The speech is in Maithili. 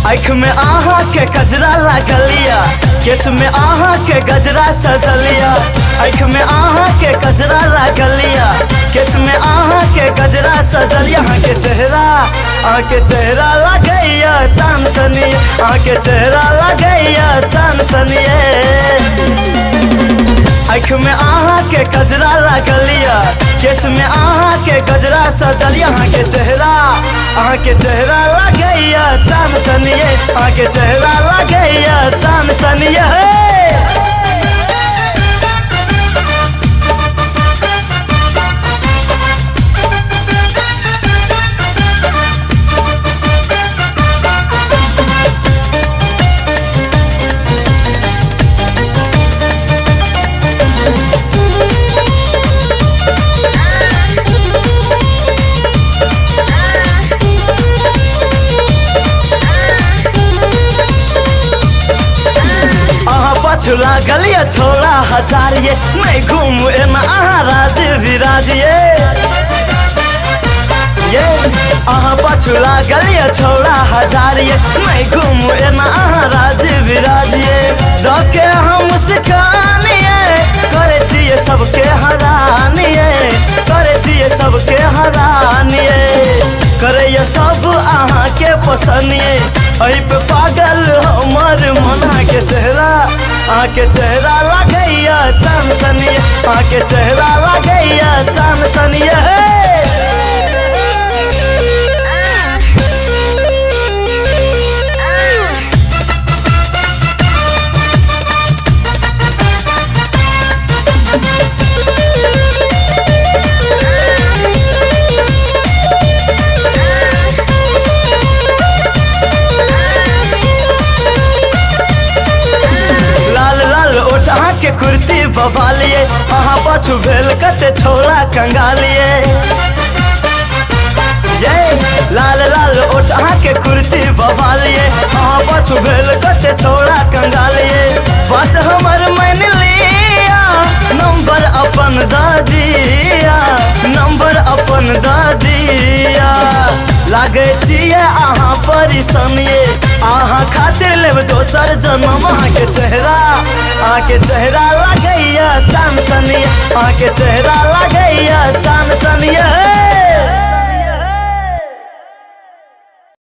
आँख में आहा के कजरा लागलिया, केस में आहा के गजरा सजलिया। आँख में आहा के कजरा लागलिया, केस में आहा के गजरा सजलिया। अहाँ के चेहरा लागैया चांद सनी, अहाँ के चेहरा लागैया चांद सनी। आँख में आहा के कजरा लागलिया, केस में आहा के गजरा सजलिया। अहाँ के चेहरा लागैया चांद सनिए, अहाँ के चेहरा लागैया चांद सनिए। पाछू लागल ये छोड़ा हजार ये, नहीं घूमू एना अहाँ राज विराज ये। अहाँ पाछू लागल ये छोड़ा हजार ये, नहीं घूमू एना अहाँ राज विराज ये। दके हम सिखानिए, करे छियै सबके हरानिए, करे छियै सबके हरानिए। करैया सब अहाँ के पसंद ये, एहि पे पागल हमर मन। अहाँ के चेहरा लागैया चांद सनी, अहाँ के चेहरा लागैया चांद सनी। के कुर्ती बवालिए, अहाँ पाछू भेल कते छोड़ा कंगालिए। लाल लाल ओठ अहाँ के कुर्ती बवालिए, अहाँ पाछू भेल कते छोड़ा कंगालिए। बात हमर मान लिया, नंबर अपन द दिया, नंबर अपन द दिया। लागै छियै अहाँ परेशानिए, अहाँ खातिर लेब दोसर जन्म। अहाँ के चेहरा लागैया चांद सनी, अहाँ के चेहरा लागैया चांद सनी।